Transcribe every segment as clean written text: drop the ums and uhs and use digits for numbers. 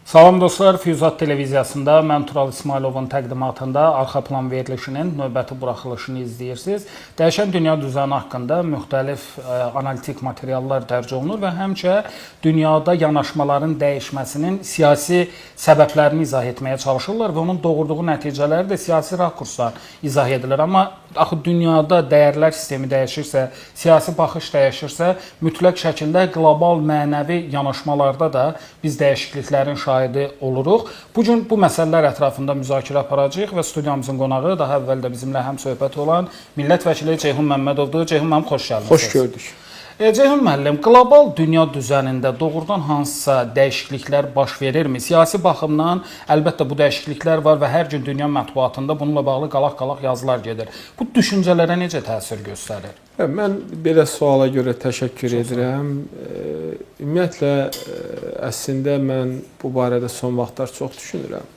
Salam dostlar, Füyuzat televiziyasında mən Tural İsmayılovun təqdimatında Arxa Plan verilişinin növbəti buraxılışını izləyirsiniz. Dəyişən dünya düzəni haqqında müxtəlif analitik materiallar dərc olunur və həmçə dünyada yanaşmaların dəyişməsinin siyasi səbəblərini izah etməyə çalışırlar və onun doğurduğu nəticələri də siyasi rakursdan izah edilir. Amma axı dünyada dəyərlər sistemi dəyişirsə, siyasi baxış dəyişirsə, mütləq şəkildə qlobal mənəvi yanaşmalarda da biz dəyişikliklərin şahidi oluruq. Bu gün bu məsələlər ətrafında müzakirə aparacağıq və studiyamızın qonağı daha əvvəl də bizimlə həmsöhbət olan millət vəkili Ceyhun Məmmədovdur. Ceyhun müəllim, xoş gəldiniz. Xoş gördük. Ceyhun müəllim, qlobal dünya düzənində doğrudan hansısa dəyişikliklər baş verirmi? Siyasi baxımdan əlbəttə bu dəyişikliklər var və hər gün dünya mətbuatında bununla bağlı qalaq-qalaq yazılar gedir. Bu düşüncələrə necə təsir göstərir? Mən belə suala görə təşəkkür edirəm. Ümumiyyətlə, əslində mən bu barədə son vaxtlar çox düşünürəm.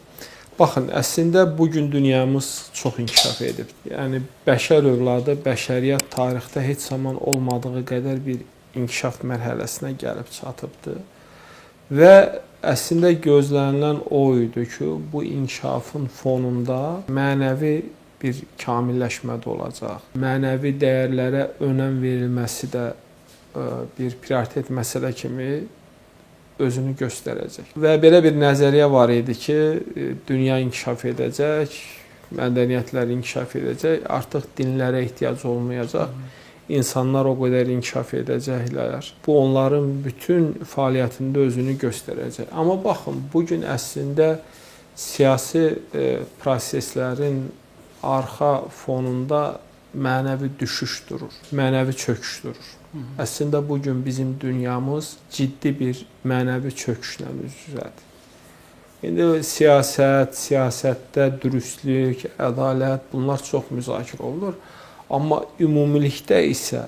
Baxın, əslində bu gün dünyamız çox inkişaf edib. Yəni bəşər övladı, bəşəriyyət tarixdə heç zaman olmadığı qədər bir inkişaf mərhələsinə gəlib çatıbdır. Və əslində gözlənilən o idi ki, bu inkişafın fonunda mənəvi bir kamilləşmə də olacaq. Mənəvi dəyərlərə önəm verilməsi də bir prioritet məsələ kimi özünü göstərəcək. Və belə bir nəzəriyyə var idi ki, dünya inkişaf edəcək, mədəniyyətlər inkişaf edəcək, artıq dinlərə ehtiyac olmayacaq. İnsanlar o qədər inkişaf edəcəklər. Bu onların bütün fəaliyyətində özünü göstərəcək. Amma baxın, bu gün əslində siyasi proseslərin arxa fonunda mənəvi düşüş durur, mənəvi çöküş durur. Əslində bu gün bizim dünyamız ciddi bir mənəvi çöküşlə üz-üzədir. İndi siyasət, siyasətdə dürüstlük, ədalət, bunlar çox müzakirə olunur. Amma ümumilikdə isə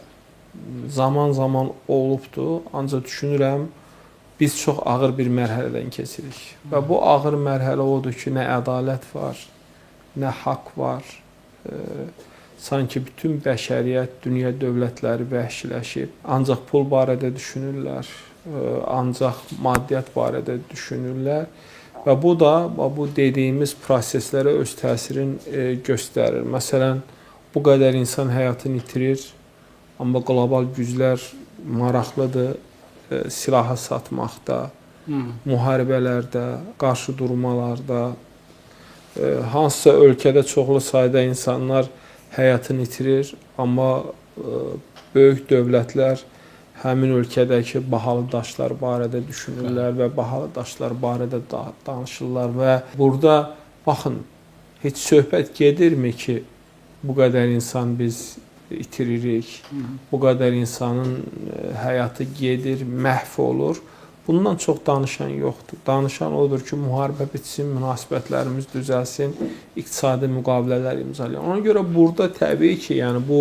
zaman-zaman olubdur. Ancaq düşünürəm, biz çox ağır bir mərhələdən keçirik. Və bu ağır mərhələ odur ki, nə ədalət var, nə haqq var. Sanki bütün bəşəriyyət, dünya dövlətləri vəhşiləşib. Ancaq pul barədə düşünürlər, ancaq maddiyyat barədə düşünürlər. Və bu da bu dediyimiz proseslərə öz təsirini göstərir. Məsələn, bu qədər insan həyatını itirir, amma qlobal güclər maraqlıdır silahı satmaqda, müharibələrdə, qarşı durmalarda. Hansısa ölkədə çoxlu sayda insanlar həyatını itirir, amma böyük dövlətlər həmin ölkədəki bahalı daşlar barədə düşünürlər və bahalı daşlar barədə danışırlar və burada baxın, heç söhbət gedirmi ki, bu qədər insan biz itiririk, bu qədər insanın həyatı gedir, məhv olur. Bundan çox danışan yoxdur. Danışan odur ki, müharibə bitsin, münasibətlərimiz düzəlsin, iqtisadi müqavilələr imzalayın. Ona görə burada təbii ki, yəni bu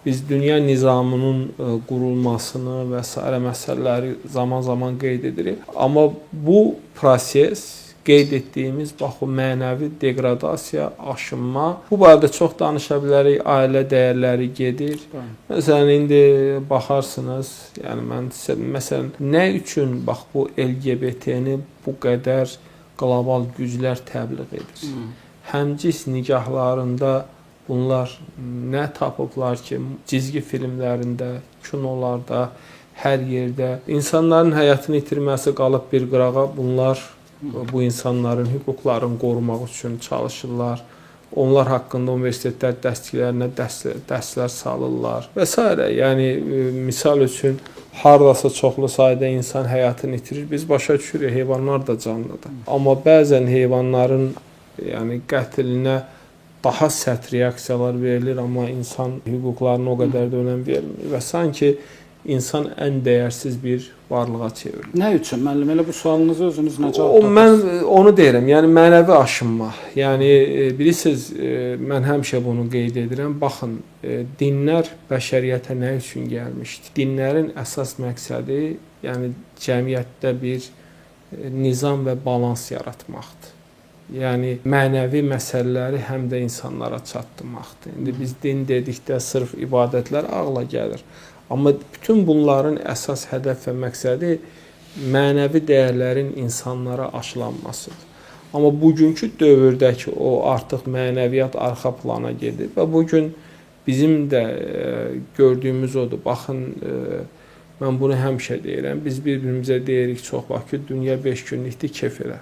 biz dünya nizamının qurulmasını və sairə məsələləri zaman-zaman qeyd edirik. Amma bu proses qeyd etdiyimiz bax o mənəvi deqradasiya, aşınma, bu barədə çox danışa bilərik, ailə dəyərləri gedir. Məsələn, indi baxarsınız, yəni mən sizə məsələn, nə üçün bax bu LGBT-ni bu qədər qlobal güclər təbliğ edir? Həmcins nigahlarında bunlar nə tapıblar ki, cizgi filmlərində, kinolarda, hər yerdə insanların həyatını itirməsi qalıb bir qırağa, bunlar bu insanların hüquqlarını qorumaq üçün çalışırlar. Onlar haqqında universitetlər dərsliklərinə dərslər salırlar və s. Yəni misal üçün hardasa çoxlu sayda insan həyatını itirir. Biz başa düşürük, heyvanlar da canlıdır. Amma bəzən heyvanların yəni qətlinə daha sərt reaksiyalar verilir, amma insan hüquqlarına o qədər də önəm verilmir və sanki insan ən dəyərsiz bir varlığa çevrilir. Nə üçün müəllim, elə bu sualınızı özünüz nə cavab tapırsınız? Mən onu deyirəm, yəni mənəvi aşınma. Yəni bilirsiniz, mən həmişə bunu qeyd edirəm. Baxın, dinlər bəşəriyyətə nə üçün gəlmişdi? Dinlərin əsas məqsədi, yəni cəmiyyətdə bir nizam və balans yaratmaqdır. Yəni mənəvi məsələləri həm də insanlara çatdırmaqdır. İndi biz din dedikdə sırf ibadətlər ağla gəlir. Amma bütün bunların əsas hədəf və məqsədi Mənəvi dəyərlərin insanlara aşılanmasıdır. Amma bugünkü dövrdəki o artıq mənəviyyat arxa plana gedir və bu gün bizim də gördüyümüz odur. Baxın, mən bunu həmişə deyirəm. Biz bir-birimizə deyirik çox vaxt ki, dünya 5 günlükdür, kef elə.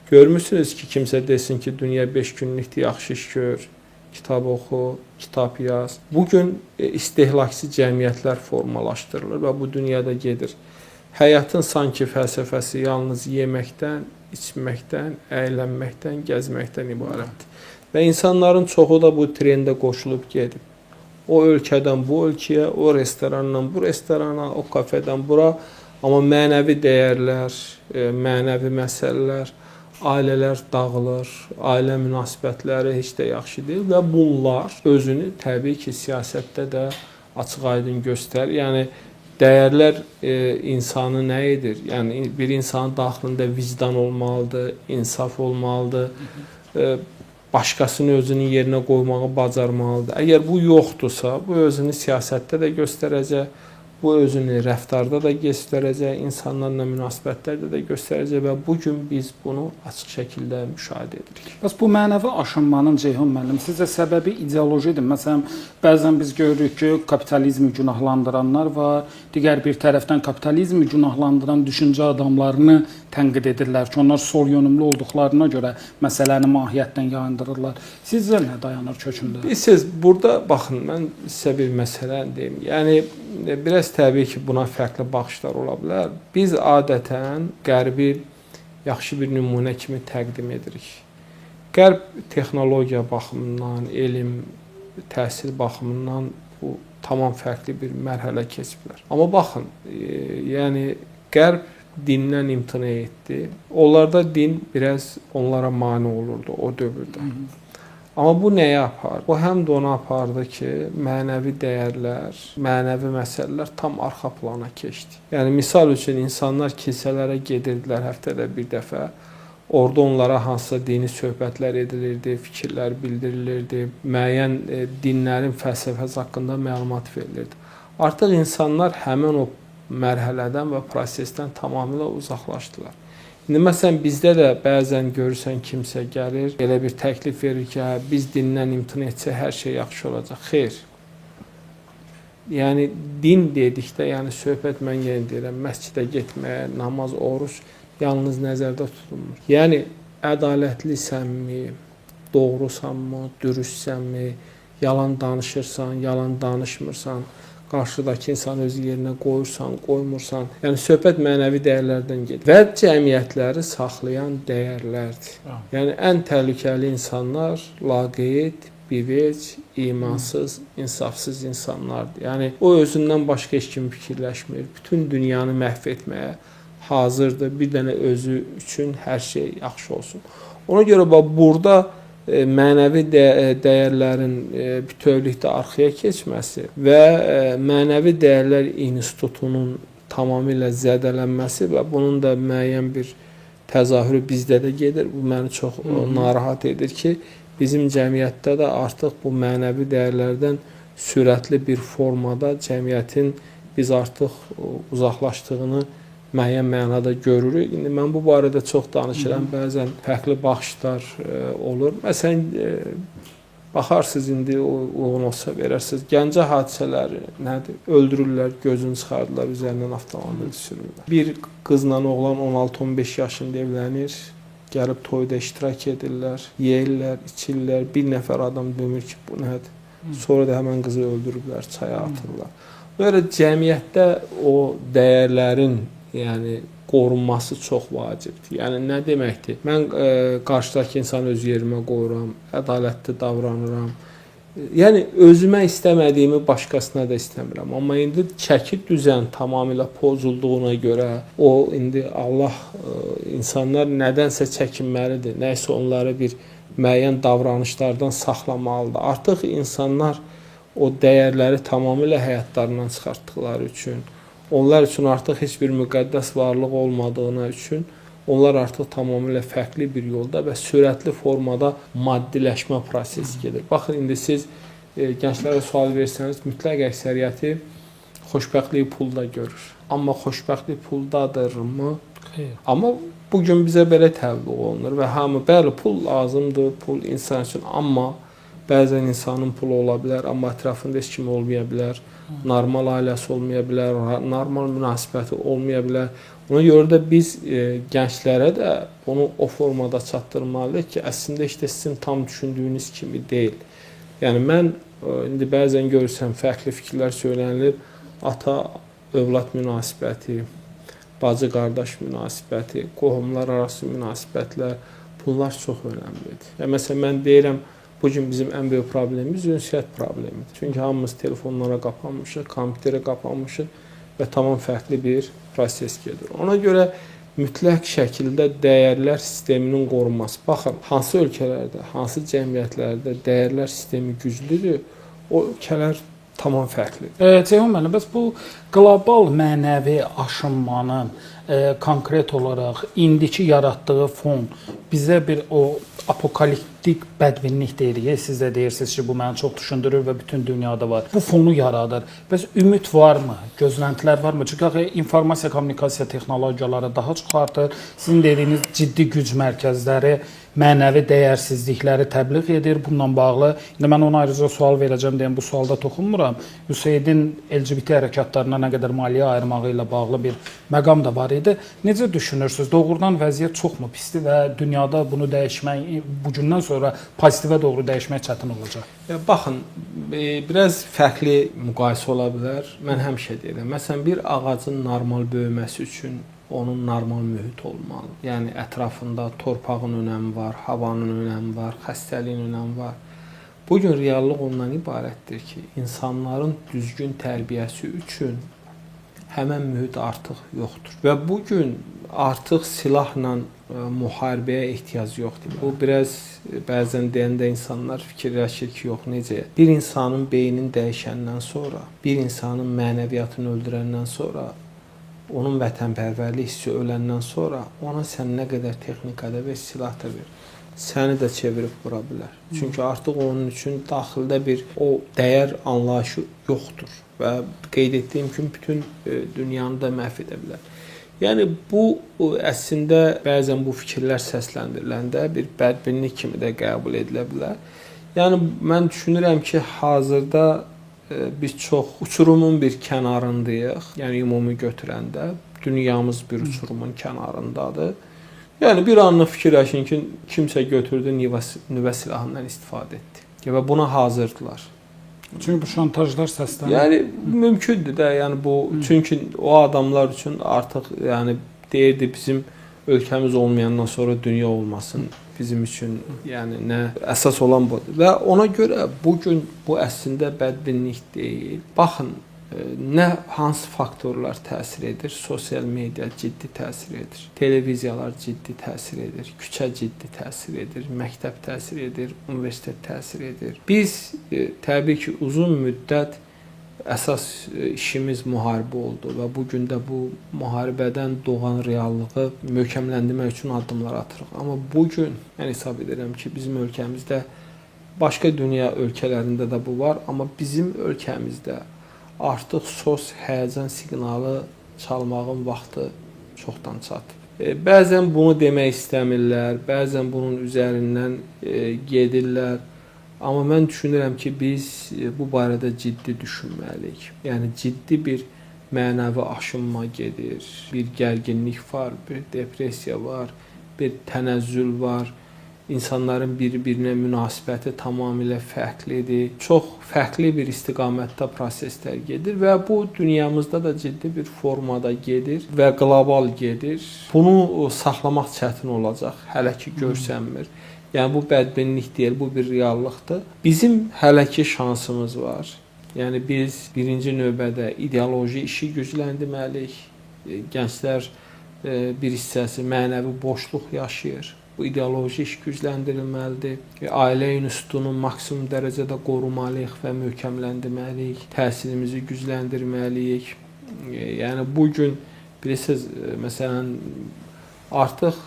Görmüsünüz ki, kimsə desin ki, dünya 5 günlükdür, yaxşı iş gör, kitab oxu, kitab yaz. Bu gün istehlakçı cəmiyyətlər formalaşdırılır və bu dünyada gedir. Həyatın sanki fəlsəfəsi yalnız yeməkdən, içməkdən, əylənməkdən, gəzməkdən ibarətdir. Və insanların çoxu da bu trendə qoşulub gedib. O ölkədən bu ölkəyə, o restorandan bu restorana, o kafedən bura. Amma mənəvi dəyərlər, mənəvi məsələlər, ailələr dağılır, ailə münasibətləri heç də yaxşı deyil və bunlar özünü təbii ki, siyasətdə də açıq-aydın göstərir. Yəni dəyərlər insanı nə edir? Yəni bir insanın daxilində vicdan olmalıdır, insaf olmalıdır, başqasını özünün yerinə qoymağı bacarmalıdır. Əgər bu yoxdursa, bu özünü siyasətdə də göstərəcək, bu özünü rəftarda da göstərəcək, insanlarla münasibətlərdə də göstərəcək və bu gün biz bunu açıq şəkildə müşahidə edirik. Bəs bu mənəvi aşınmanın Ceyhun müəllim, sizcə səbəbi ideolojidir? Məsələn, bəzən biz görürük ki, kapitalizmi günahlandıranlar var, digər bir tərəfdən kapitalizmi günahlandıran düşüncə adamlarını tənqid edirlər ki, onlar sol yönümlü olduqlarına görə məsələni mahiyyətdən yayındırırlar. Sizcə nə dayanır kökündə? Bilirsiniz, burada baxın, mən sizə bir məsələ deyim. Yəni biraz təbii ki, buna fərqli baxışlar ola bilər. Biz adətən Qərbi yaxşı bir nümunə kimi təqdim edirik. Qərb texnologiya baxımından, elm, təhsil baxımından bu tamam fərqli bir mərhələ keçiblər. Amma baxın, yəni Qərb dindən imtina etdi. Onlarda din biraz onlara mane olurdu o dövrdə. Amma bu nəyə apardı? Bu həm də ona apardı ki, mənəvi dəyərlər, mənəvi məsələlər tam arxa plana keçdi. Yəni misal üçün insanlar kilsələrə gedirdilər həftədə bir dəfə. Orada onlara hansısa dini söhbətlər edilirdi, fikirlər bildirilirdi, müəyyən dinlərin fəlsəfəsi haqqında məlumat verilirdi. Artıq insanlar həmin o mərhələdən və prosesdən tamamilə uzaqlaşdılar. İndi məsələn bizdə də bəzən görürsən kimsə gəlir, elə bir təklif verir ki, hə, biz dindən imtina etsək hər şey yaxşı olacaq. Xeyr. Yəni din dedikdə, yəni söhbət mən yenə deyirəm, məscidə getməyə, namaz, oruc yalnız nəzərdə tutulmur. Yəni ədalətlisənmi, doğrusanmı, dürüstsənmi, yalan danışırsan, yalan danışmırsan, qarşıdakı insanı öz yerinə qoyursan, qoymursan. Yəni söhbət mənəvi dəyərlərdən gedir. Və cəmiyyətləri saxlayan dəyərlərdir. Yəni ən təhlükəli insanlar laqeyd, bivec, imansız, insafsız insanlardır. Yəni o özündən başqa heç kim fikirləşmir. Bütün dünyanı məhv etməyə hazırdır. Bir dənə özü üçün hər şey yaxşı olsun. Ona görə bax burada mənəvi dəyərlərin bütövlükdə arxaya keçməsi və mənəvi dəyərlər institutunun tamamilə zədələnməsi və bunun da müəyyən bir təzahürü bizdə də gedir. Bu məni çox narahat edir ki, bizim cəmiyyətdə də artıq bu mənəvi dəyərlərdən sürətli bir formada cəmiyyətin biz artıq uzaqlaşdığını müəyyən mənada görürük. İndi mən bu barədə çox danışıram. Bəzən fərqli baxışlar olur. Məsələn, baxarsınız indi uyğun olsa verərsiniz. Gəncə hadisələri nədir? Öldürürlər, gözünü çıxardılar, üzərindən avtomobil sürürlər. Bir qızla oğlan 16-15 yaşında evlənir. Gəlib toyda iştirak edirlər, yeyirlər, içirlər. Bir nəfər adam demir ki, bu nədir? Sonra da həmən qızı öldürüblər, çaya atırlar. Böyle cəmiyyətdə o dəyərlərin, yəni qorunması çox vacibdir. Yəni nə deməkdir? Mən qarşıdakı insanı öz yerimə qoyuram, ədalətli davranıram. Yəni özümə istəmədiyimi başqasına da istəmirəm. Amma indi çəki düzən tamamilə pozulduğuna görə o indi Allah insanlar nədənsə çəkinməlidir. Nəsə onları bir müəyyən davranışlardan saxlamalıdır. Artıq insanlar o dəyərləri tamamilə həyatlarından çıxartdıqları üçün, onlar üçün artıq heç bir müqəddəs varlıq olmadığına üçün onlar artıq tamamilə fərqli bir yolda və sürətli formada maddiləşmə prosesi gedir. Baxın, indi siz gənclərə sual versəniz, mütləq əksəriyyəti xoşbəxtliyi pulda görür. Amma xoşbəxtlik puldadırmı? Xeyr. Amma bu gün bizə belə təbliğ olunur və hamı bəli pul lazımdır, pul insan üçün, amma bəzən insanın pulu ola bilər, amma ətrafında heç kim olmaya bilər, normal ailəsi olmaya bilər, normal münasibəti olmaya bilər. Ona görə də biz gənclərə də bunu o formada çatdırmalıyıq ki, əslində işte sizin tam düşündüyünüz kimi deyil. Yəni mən indi bəzən görürsən fərqli fikirlər söylənilir. Ata övlad münasibəti, bacı-qardaş münasibəti, qohumlar arası münasibətlər, bunlar çox önəmlidir. Yəni məsələn mən deyirəm, bu gün bizim ən böyük problemimiz ünsiyyət problemidir. Çünki hamımız telefonlara qapanmışıq, kompüterə qapanmışıq və tamam fərqli bir proses gedir. Ona görə mütləq şəkildə dəyərlər sisteminin qorunması. Baxın, hansı ölkələrdə, hansı cəmiyyətlərdə dəyərlər sistemi güclüdür, o ölkələr tamam fərqlidir. Ceyhun müəllim, bəs bu qlobal mənəvi aşınmanın konkret olaraq indiki yaratdığı fon bizə bir o apokaliptik bədbinlik deyirik. Siz də deyirsiniz ki, bu məni çox düşündürür və bütün dünyada var. Bu fonu yaradır. Bəs ümid varmı? Gözləntilər varmı? Çünki axı informasiya kommunikasiya texnologiyaları daha çox artır. Sizin dediyiniz ciddi güc mərkəzləri mənəvi dəyərsizlikləri təbliğ edir. Bununla bağlı indi mən ona ayrıca sual verəcəm deyən bu sualda toxunmuram. USAID-in LGBT hərəkatlarına nə qədər maliyyə ayırmağı ilə bağlı bir məqam da var idi. Necə düşünürsüz? Doğrudan vəziyyət çoxmu pisdir və dünyada bunu dəyişmək bu gündən sonra pozitivə doğru dəyişmək çətin olacaq? Ya baxın, biraz fərqli müqayisə ola bilər. Mən həmişə deyirəm. Məsələn, bir ağacın normal böyüməsi üçün onun normal mühit olmalı. Yəni ətrafında torpağın önəmi var, havanın önəmi var, xəstəliyin önəmi var. Bu gün reallıq ondan ibarətdir ki, insanların düzgün tərbiyəsi üçün həmən mühit artıq yoxdur. Və bu gün artıq silahla müharibəyə ehtiyac yoxdur. Bu biraz bəzən deyəndə insanlar fikirləşir ki, yox necə? Bir insanın beynini dəyişəndən sonra, bir insanın mənəviyyatını öldürəndən sonra, onun vətənpərvərlik hissi öləndən sonra ona sən nə qədər texnikada və silah da ver, səni də çevirib vura bilər. Çünki artıq onun üçün daxildə bir o dəyər anlayışı yoxdur və qeyd etdiyim kimi bütün dünyanı da məhv edə bilər. Yəni bu əslində bəzən bu fikirlər səsləndiriləndə bir bədbinlik kimi də qəbul edilə bilər. Yəni mən düşünürəm ki, hazırda biz çox uçurumun bir kənarındayıq. Yəni ümumi götürəndə dünyamız bir uçurumun kənarındadır. Yəni bir anlıq fikirləşin ki, kimsə götürdü nüvə silahından istifadə etdi və buna hazırdılar. Çünki bu şantajlar səslənir. Yəni mümkündür də, yəni bu çünki o adamlar üçün artıq yəni deyirdi bizim ölkəmiz olmayandan sonra dünya olmasın bizim üçün, yəni nə əsas olan budur. Və ona görə bu gün bu əslində bədbinlik deyil. Baxın, nə hansı faktorlar təsir edir? Sosial media ciddi təsir edir. Televiziyalar ciddi təsir edir. Küçə ciddi təsir edir. Məktəb təsir edir, universitet təsir edir. Biz təbii ki, uzun müddət əsas işimiz müharibə oldu və bu gün də bu müharibədən doğan reallığı möhkəmləndirmək üçün addımlar atırıq. Amma bu gün mən hesab edirəm ki, bizim ölkəmizdə, başqa dünya ölkələrində də bu var, amma bizim ölkəmizdə artıq sos həyəcan siqnalı çalmağın vaxtı çoxdan çatıb. Bəzən bunu demək istəmirlər, bəzən bunun üzərindən gedirlər. Amma mən düşünürəm ki, biz bu barədə ciddi düşünməliyik. Yəni ciddi bir mənəvi aşınma gedir, bir gərginlik var, bir depressiya var, bir tənəzzül var. İnsanların bir-birinə münasibəti tamamilə fərqlidir. Çox fərqli bir istiqamətdə proseslər gedir və bu dünyamızda da ciddi bir formada gedir və qlobal gedir. Bunu saxlamaq çətin olacaq, hələ ki görsənmir. Yəni bu bədbinlik deyil, bu bir reallıqdır. Bizim hələ ki şansımız var. Yəni biz birinci növbədə ideoloji işi gücləndirməliyik. Gənclər bir hissəsi mənəvi boşluq yaşayır. Bu ideoloji iş gücləndirilməlidir. Ailə institutunu maksimum dərəcədə qorumalıyıq və möhkəmləndirməliyik. Təhsilimizi gücləndirməliyik. Yəni bu gün bilirsiniz, məsələn, artıq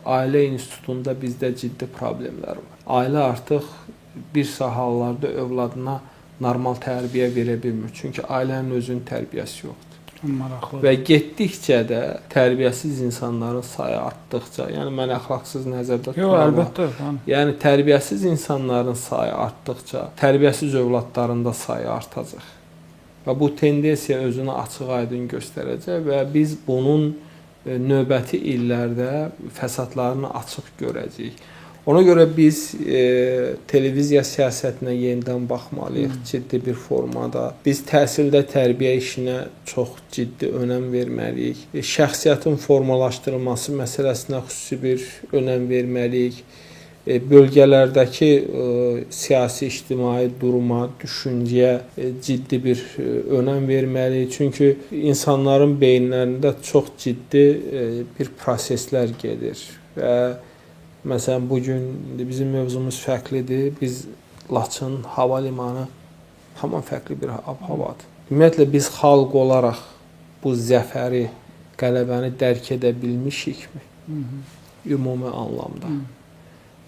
ailə institutunda bizdə ciddi problemlər var. Ailə artıq bir hallarda övladına normal tərbiyə verə bilmir. Çünki ailənin özünün tərbiyəsi yoxdur. Maraqlı. Və getdikcə də tərbiyəsiz insanların sayı artdıqca, yəni mən əxlaqsız nəzərdə tuturam. Yox, əlbəttə. Yəni tərbiyəsiz insanların sayı artdıqca, tərbiyəsiz övladların da sayı artacaq. Və bu tendensiya özünü açıq-aydın göstərəcək və biz bunun növbəti illərdə fəsadlarını açıq görəcəyik. Ona görə biz televiziya siyasətinə yenidən baxmalıyıq ciddi bir formada. Biz təhsildə tərbiyə işinə çox ciddi önəm verməliyik. Şəxsiyyətin formalaşdırılması məsələsinə xüsusi bir önəm verməliyik. Bölgələrdəki siyasi ictimai duruma, düşüncəyə ciddi bir önəm verməliyik. Çünki insanların beyinlərində çox ciddi bir proseslər gedir və məsələn, bu gün bizim mövzumuz fərqlidir. Biz Laçın hava limanı tamam fərqli bir ab-havadır. Ümumiyyətlə biz xalq olaraq bu zəfəri, qələbəni dərk edə bilmişikmi? Ümumi anlamda.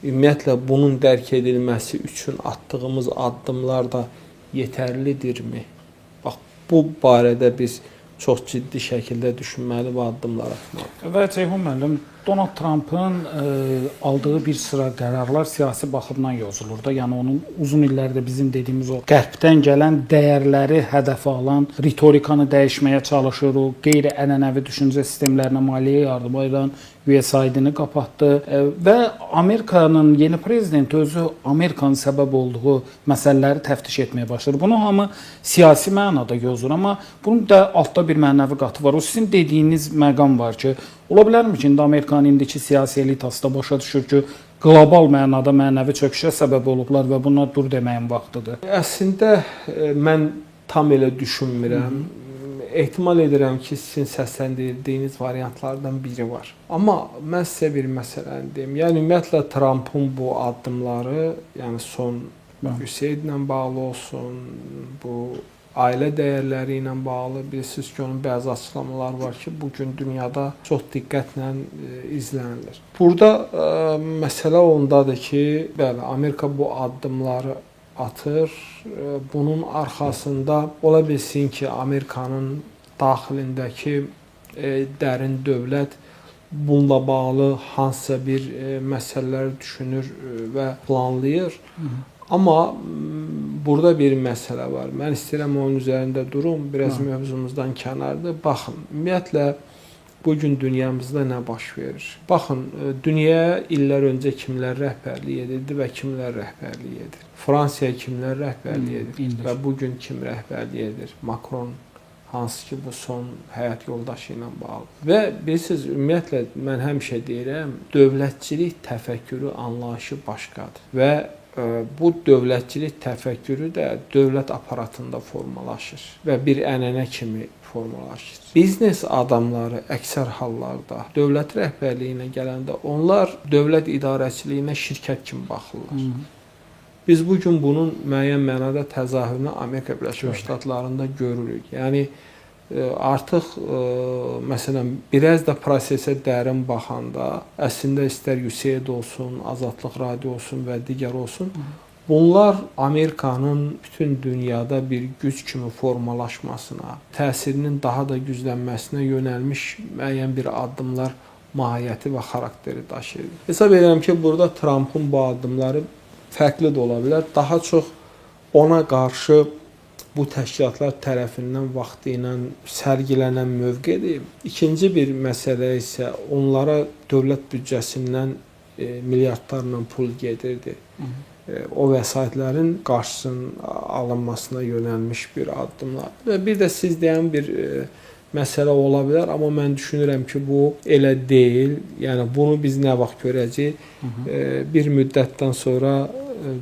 Ümumiyyətlə bunun dərk edilməsi üçün atdığımız addımlar da yetərlidirmi? Bax, bu barədə biz çox ciddi şəkildə düşünməli və addımlar atmalıyıq. Və Ceyhun müəllim, Donald Trumpın aldığı bir sıra qərarlar siyasi baxımdan yozulur da. Yəni onun uzun illərdir bizim dediyimiz o qərbdən gələn dəyərləri hədəfə alan ritorikanı dəyişməyə çalışır. O qeyri-ənənəvi düşüncə sistemlərinə maliyyə yardımı ayıran USAID-ni qapatdı və Amerikanın yeni prezidenti özü Amerikanın səbəb olduğu məsələləri təftiş etməyə başladı. Bunu hamı siyasi mənada yozur, amma bunun da altda bir mənəvi qatı var. O sizin dediyiniz məqam var ki, ola bilərmi ki, indi Amerikanın indiki siyasi elitası da başa düşür ki, qlobal mənada mənəvi çöküşə səbəb olublar və buna dur deməyin vaxtıdır? Əslində mən tam elə düşünmürəm. Ehtimal edirəm ki, sizin səsləndirdiyiniz variantlardan biri var. Amma mən sizə bir məsələni deyim. Yəni ümumiyyətlə Trumpın bu addımları, yəni son USAID-lə bağlı olsun, bu ailə dəyərləri ilə bağlı bilirsiniz ki, onun bəzi açıqlamaları var ki, bu gün dünyada çox diqqətlə izlənilir. Burada məsələ ondadır ki, bəli, Amerika bu addımları atır. Bunun arxasında ola bilsin ki, Amerikanın daxilindəki dərin dövlət bununla bağlı hansısa bir məsələləri düşünür və planlayır. Amma burada bir məsələ var. Mən istəyirəm onun üzərində durum, biraz mövzumuzdan kənardır. Baxın, ümumiyyətlə bu gün dünyamızda nə baş verir? Baxın, dünyaya illər öncə kimlər rəhbərlik edirdi və kimlər rəhbərlik edir? Fransaya kimlər rəhbərlik edir və bu gün kim rəhbərlik edir? Makron, hansı ki bu son həyat yoldaşı ilə bağlı. Və bilirsiniz, ümumiyyətlə mən həmişə deyirəm, dövlətçilik təfəkkürü, anlayışı başqadır və bu dövlətçilik təfəkkürü də dövlət aparatında formalaşır və bir ənənə kimi formalaşır. Biznes adamları əksər hallarda dövlət rəhbərliyinə gələndə onlar dövlət idarəçiliyinə şirkət kimi baxırlar. Biz bu gün bunun müəyyən mənada təzahürünü Amerika Birləşmiş Ştatlarında görürük. Yəni artıq məsələn biraz da prosesə dərin baxanda əslində istər USAID olsun, Azadlıq Radio olsun və digər olsun, bunlar Amerikanın bütün dünyada bir güc kimi formalaşmasına, təsirinin daha da güclənməsinə yönəlmiş müəyyən bir addımlar mahiyyəti və xarakteri daşıyır. Hesab edirəm ki, burada Trumpın bu addımları fərqli də ola bilər. Daha çox ona qarşı bu təşkilatlar tərəfindən vaxtı ilə sərgilənən mövqedir. İkinci bir məsələ isə onlara dövlət büdcəsindən milyardlarla pul gedirdi. O vəsaitlərin qarşısının alınmasına yönəlmiş bir addımlar. Və bir də siz deyən bir məsələ ola bilər, amma mən düşünürəm ki, bu elə deyil. Yəni bunu biz nə vaxt görəcəyik? Bir müddətdən sonra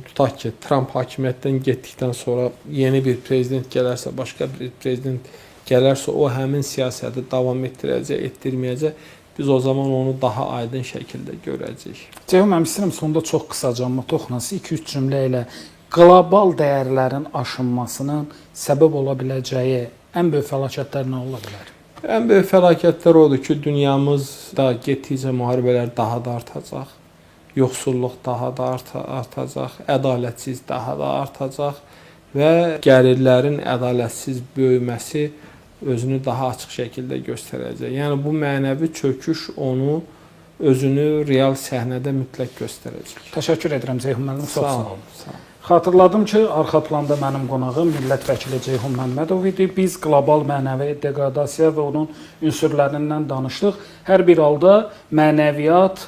tutaq ki, Tramp hakimiyyətdən getdikdən sonra yeni bir prezident gələrsə, başqa bir prezident gələrsə, o həmin siyasəti davam etdirəcək, etdirməyəcək. Biz o zaman onu daha aydın şəkildə görəcəyik. Ceyhun müəllim, istəyirəm sonda çox qısaca amma toxunası 2-3 cümlə ilə qlobal dəyərlərin aşınmasının səbəb ola biləcəyi ən böyük fəlakətlər nə ola bilər? Ən böyük fəlakətlər odur ki, dünyamızda getdikcə müharibələr daha da artacaq. Yoxsulluq daha da artacaq, ədalətsiz daha da artacaq və gəlirlərin ədalətsiz böyüməsi özünü daha açıq şəkildə göstərəcək. Yəni bu mənəvi çöküş onu özünü real səhnədə mütləq göstərəcək. Təşəkkür edirəm Ceyhun müəllim, çox sağ olun. Sağ olun. Xatırladım ki, arxa planda mənim qonağım millət vəkili Ceyhun Məmmədov idi. Biz qlobal mənəvi deqradasiya və onun ünsürlərindən danışdıq. Hər bir halda mənəviyyat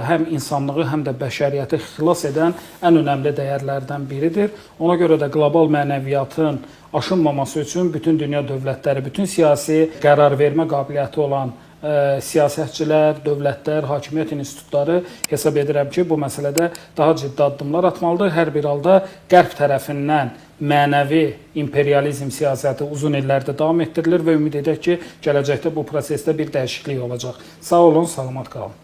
həm insanlığı, həm də bəşəriyyəti xilas edən ən önəmli dəyərlərdən biridir. Ona görə də qlobal mənəviyyatın aşınmaması üçün bütün dünya dövlətləri, bütün siyasi qərar vermə qabiliyyəti olan siyasətçilər, dövlətlər, hakimiyyət institutları hesab edirəm ki, bu məsələdə daha ciddi addımlar atmalıdır. Hər bir halda Qərb tərəfindən mənəvi imperializm siyasəti uzun illərdir davam etdirilir və ümid edək ki, gələcəkdə bu prosesdə bir dəyişiklik olacaq. Sağ olun, salamat qalın.